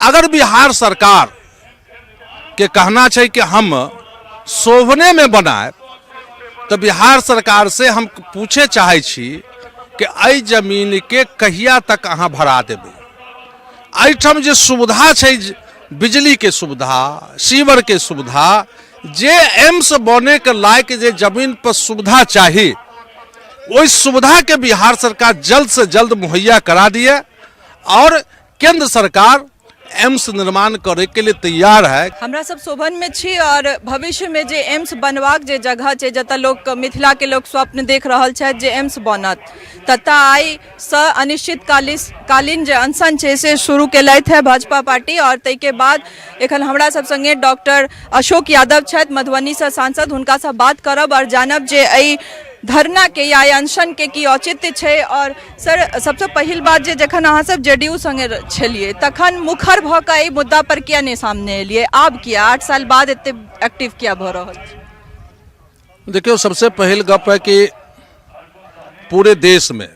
अगर बिहार सरकार के कहना छै कि हम शोभने में बनायब, तऽ बिहार सरकार से हम पूछे चाहै छी कि एहि जमीन के कहिया तक अहाँ भरा देबै। एहिठाम जे सुविधा छै, बिजली के सुविधा, सीवर के सुविधा, जे एम्स बने के लायक जे जमीन पर सुविधा चाही, ओहि सुविधा के बिहार सरकार जल्द से जल्द मुहैया करा दिए और केंद्र सरकार एम्स निर्माण करे के लिए तैयार है। हमरा सब शोभन में छी और भविष्य में जे एम्स बनबाक जे जगह छै, जतऽ लोक मिथिला के लोक स्वप्न देख रहल छथि जे एम्स बनत, ततऽ आइ सँ अनिश्चितकालीन कालीन जे अनशन छै से शुरू केलथि है भाजपा पार्टी। और ताहिके बाद एखन हमरा सब संगे डॉक्टर अशोक यादव छथि, मधुबनीसँ सांसद, हुनकासँ बात करब और जानब जे एहि धरना के या अनशन के की औचित्य छै। और सर, सबसँ पहिल बात जे जखन अहाँ सब जेडीयू संगे छलियै तखन मुखर भऽ कऽ एहि मुद्दा पर किया नहि सामने एलियै, आब किया 8 साल बाद एते एक्टिव किया भऽ रहल छै? देखियौ, सबसे पहिल गप है कि पूरे देश में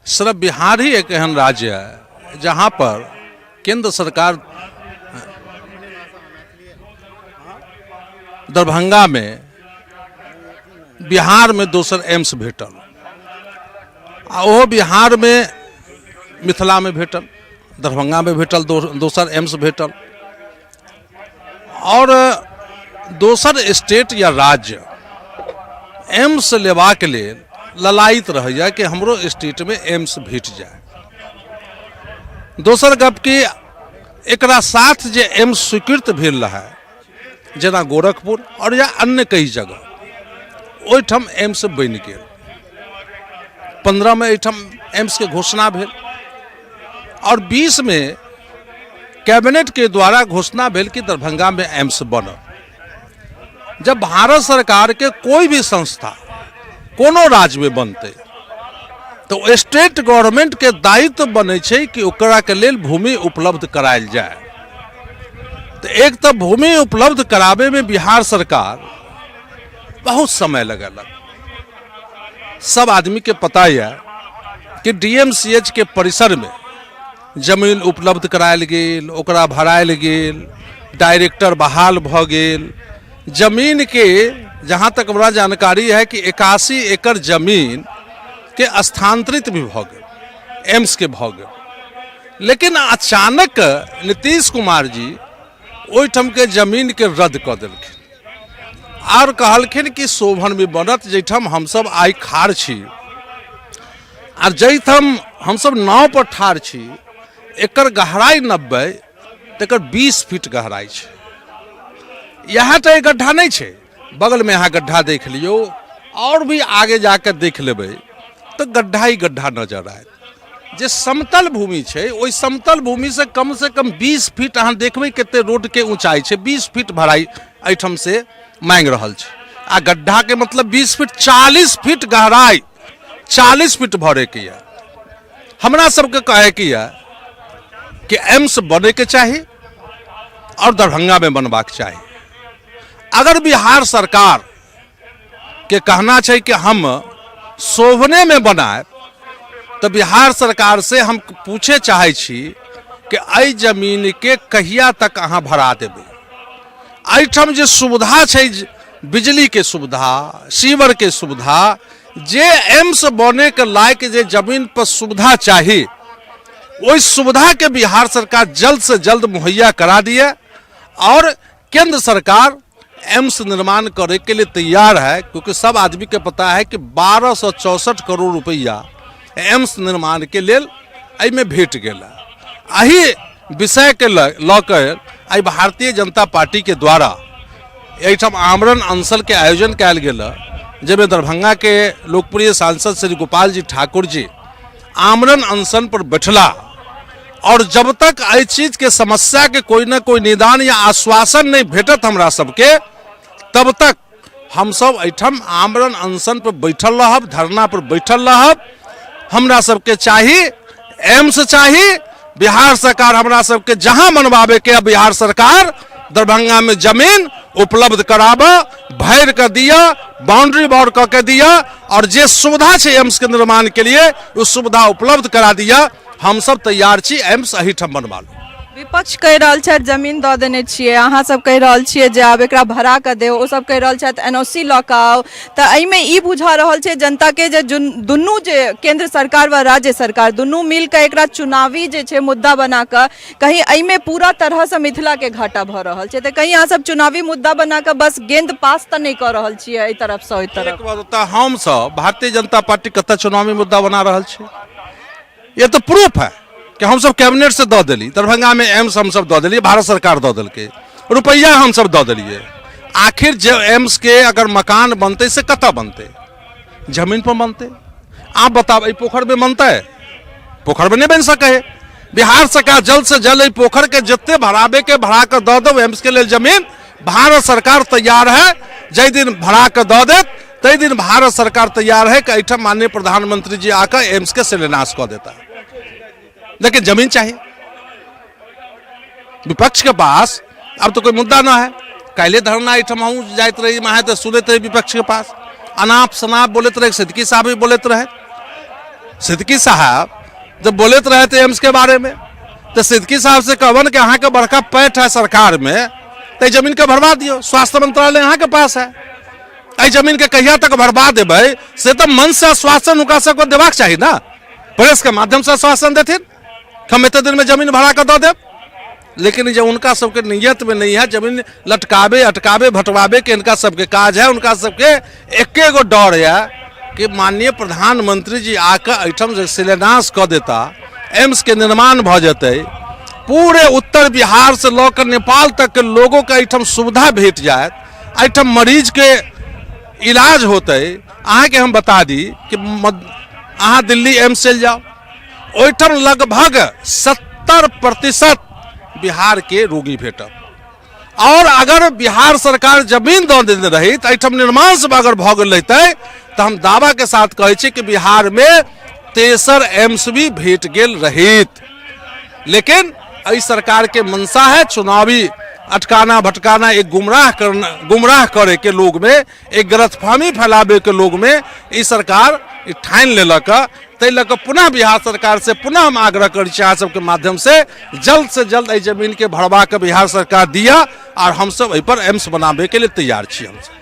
सिर्फ बिहार ही एक एहन राज्य है जहां पर केंद्र सरकार दरभंगा में बिहार में दोसर एम्स भेटल, आ ओहो बिहार में मिथिला में भेटल, दरभंगा में भेटल, दोसर एम्स भेटल। और दोसर स्टेट या राज्य एम्स लेबाक लेल ललायित रहैए कि हमरो स्टेटमे एम्स भेट जाय। दोसर गप कि एकरा साथ जे एम्स स्वीकृत भेल रहै, जेना गोरखपुर और या अन्य कई जगह, ओहिठाम एम्स बनि गेल। 15मे एहिठाम एम्सके घोषणा भेल और 20मे कैबिनेट के द्वारा घोषणा भेल कि दरभंगा में एम्स बनत। जब भारत सरकार के कोई भी संस्था कोनो राज्य में बनते तो स्टेट गवर्नमेंट के दायित्व बने छै कि ओकरा के लेल भूमि उपलब्ध करायल जाय। तो एक तो भूमि उपलब्ध कराबे में बिहार सरकार बहुत समय लगेलक। सब आदमी के पता यऽ कि डीएमसीएच के परिसर में जमीन उपलब्ध करायल गेल, ओकरा भरायल गेल, डायरेक्टर बहाल भऽ गेल। जमीन के जहाँ तक हमरा जानकारी है कि 81 एकड़ जमीन के स्थानांतरित भी भऽ गेल, एम्स के भऽ गेल। लेकिन अचानक नीतीश कुमार जी ओहिठाम के जमीन के रद्द कऽ देलखिन और कहलखिन कि शोभन भी बनत, जाहिठाम हमसब आइ खाड़ छी और जाहिठाम हमसब नाव पर ठाढ़ छी, एकर गहराई 90 तकर 20 फीट गहराई छै। इएह तऽ गड्ढा नहि छै, बगलमे अहाँ गड्ढा देख लियौ और भी आगे जाके देख लेबै तऽ गड्ढा ही गड्ढा नजर आयत। जे समतल भूमि छै ओहि समतल भूमिसँ कमसँ कम 20 फीट अहाँ देखबै कते रोडके ऊँचाइ छै, 20 फीट भराइ एहिठाम से मांगि रहल छै। आ गड्ढाके मतलब 20 फीट 40 फीट गहराइ, 40 फीट भरैके यऽ। हमरा सबके कहैके यऽ कि एम्स बनैके चाही और दरभंगामे बनबाक चाही। अगर बिहार सरकार के कहना छै कि हम शोभने में बनायब, तऽ बिहार सरकार से हम पूछे चाहै छी कि एहि जमीन के कहिया तक अहाँ भरा देबै। एहिठाम जे सुविधा छै, बिजली के सुविधा, सीवर के सुविधा, जे एम्स बने के लायक जे जमीन पर सुविधा चाही, ओहि सुविधा के बिहार सरकार जल्द से जल्द मुहैया करा दिए और केंद्र सरकार एम्स निर्माण करे के लिए तैयार है, क्योंकि सब आदमी के पता है कि 1264 करोड़ रुपया एम्स निर्माण के लेल एहिमे भेट गेल है। एहि विषय के लऽ के आइ भारतीय जनता पार्टी के द्वारा एहिठाम आमरण अनशन के आयोजन कयल गेल है, जाहिमे दरभंगा के लोकप्रिय सांसद श्री गोपाल जी ठाकुर जी आमरण अनशन पर बैठला और जब तक एहि चीज के समस्या के कोई न कोई निदान या आश्वासन नहीं भेटत हमरा सबके, तब तक हम सब एहिठाम आमरण अनशन पर बैठल रहब, धरना पर बैठल रहब। हमरा सबके चाही एम्स चाही, बिहार सरकार हमरा सबके जहाँ मनवाबे के बिहार सरकार दरभंगा में जमीन उपलब्ध कराब, भरि के दिया, बाउंड्री बॉर्डर कऽ के दिया और जे सुविधा छै एम्स के निर्माण के लिए ओ सुविधा उपलब्ध करा दिया। हमसब तैयार छी एम्स एहिठाम बनवा लू। विपक्ष कहि रहल छथि जमीन दऽ देने छियै, अहाँ सब कहि रहल छियै जे आब एकरा भरा कऽ देब, ओ सब कहि रहल छथि एनओसी लऽ कऽ आउ। तऽ एहिमे ई बुझा रहल छै जनताके जे दुनू जे केंद्र सरकार व राज्य सरकार दुनू मिल कऽ एकरा चुनावी जे छै मुद्दा बना कऽ कहीं एहिमे पूरा तरहसँ मिथिलाके घाटा भऽ रहल छै। तऽ कहीं अहाँ सब चुनावी मुद्दा बना कऽ बस गेंद पास तऽ नहि कऽ रहल छियै एहि तरफसँ ओहि तरफ? एक बात तऽ हमसब भारतीय जनता पार्टी कतऽ चुनावी मुद्दा बना रहल छै, ये तो प्रूफ है कि हमसब कैबिनेट से दऽ देली, दरभंगा में एम्स हमसब दऽ देलियै, भारत सरकार दऽ देलकै, रुपैआ हमसब दऽ देलियै। आखिर जे एम्स के अगर मकान बनतै से कतऽ बनतै? जमीन पर बनतै। आप बताब, एहि पोखरिमे बनतै? पोखरिमे नहि बनि सकै है। बिहार सरकार जल्द से जल्द एहि पोखरि के जते भराबे के भरा कऽ दऽ दो एम्स के लेल जमीन, भारत सरकार तैयार है। जाहि दिन भरा कऽ दऽ देत ताहि दिन भारत सरकार तैयार है कि एहिठाम माननीय प्रधानमंत्री जी आकर एम्स के शिलान्यास कऽ देता, लेकिन जमीन चाहिए। विपक्ष के पास अब तो कोई मुद्दा ना है। काल्हि धरना एहिठाम हमहूँ जाइत रही माहे तऽ सुनैत रही विपक्ष के पास अनाप शनाप बोलैत रहे, सिद्दीकी साहब भी बोलैत रहे। सिद्दीकी साहब जब बोलैत रहे थे एम्स के बारे में तो सिद्दीकी साहब से कहबन कि अहाँके बड़का पैठ है सरकार में, तो जमीन के भरवा दियौ, स्वास्थ्य मंत्रालय अहाँके पास है, एहि जमीन के कहिया तक भरवा देबै से तऽ मन से आश्वासन हुनका सबके देबाक चाही ना, प्रेस के माध्यम से आश्वासन देथिन हम एते दिन में जमीन भरा कऽ दऽ देब। लेकिन जे उनका सबके नियत में नहीं है, जमीन लटकाबे अटकाबे भटवाबे के इनका सबके काज है। उनका सबके एके गो डर है कि माननीय प्रधानमंत्री जी आके एहिठाम जे शिलान्यास कऽ देता, एम्स के निर्माण भऽ जेतै, पूरे उत्तर बिहार से लऽ कऽ नेपाल तक के लोगों के एहिठाम सुविधा भेट जायत, एहिठाम मरीज के इलाज होतै। अहाँके हम बता दी कि अहाँ दिल्ली एम्स चलि जाउ, ओहिठाम लगभग 70% बिहार के रोगी भेटत। और अगर बिहार सरकार जमीन दऽ देने रही तऽ एहिठाम निर्माण सब अगर भऽ गेल रहितै तऽ हम दावा के साथ कहै छी कि बिहार में तेसर एम्स भी भेट गेल रहित। लेकिन एहि सरकार के मंशा है चुनावी अटकाना भटकाना, एक गुमराह करना, गुमराह करे के लोग में एक गलतफहमी फैलावे के लोग में ई सरकार ठानि लेलक। ताहि लऽ कऽ पुनः बिहार सरकार से पुनः हम आग्रह करै छी अहाँ सबके माध्यम से जल्द से जल्द एहि जमीन के भरवा के बिहार सरकार दिया और हमसब एहि पर एम्स बनाबे के लिए तैयार छी हमसब।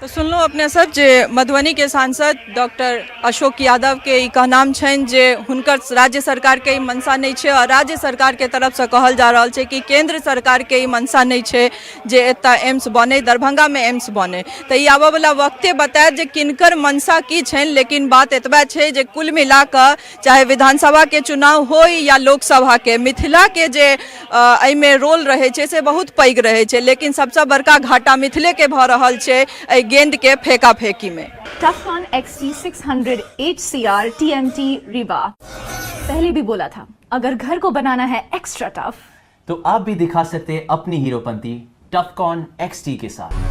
तऽ सुनलहुँ अपने सब जे मधुबनी के सांसद डॉक्टर अशोक यादव के ई कहनाम छनि जे हुनकर राज्य सरकार के ई मंशा नहि छै और राज्य सरकार के तरफ से कहल जा रहल छै कि केंद्र सरकार के ई मंशा नहि छै जे एतऽ एम्स बने, दरभंगा में एम्स बने। तऽ ई आबऽ वाला वक्ते बतायत जे किनकर मंशा की छनि, लेकिन बात एतबा छै जे कुल मिला कऽ चाहे विधानसभा के चुनाव होय या लोकसभा के, मिथिला के जे एहिमे रोल रहै छै से बहुत पैघ रहै छै, लेकिन सबसँ बड़का घाटा मिथिले के भऽ रहल छै एहि गेंद के फेंका फेंकी में। Tufcon XT600 HCR TMT Riva। पहले भी बोला था, अगर घर को बनाना है एक्स्ट्रा टफ तो आप भी दिखा सकते हैं अपनी हीरोपंती टफकॉन XT के साथ।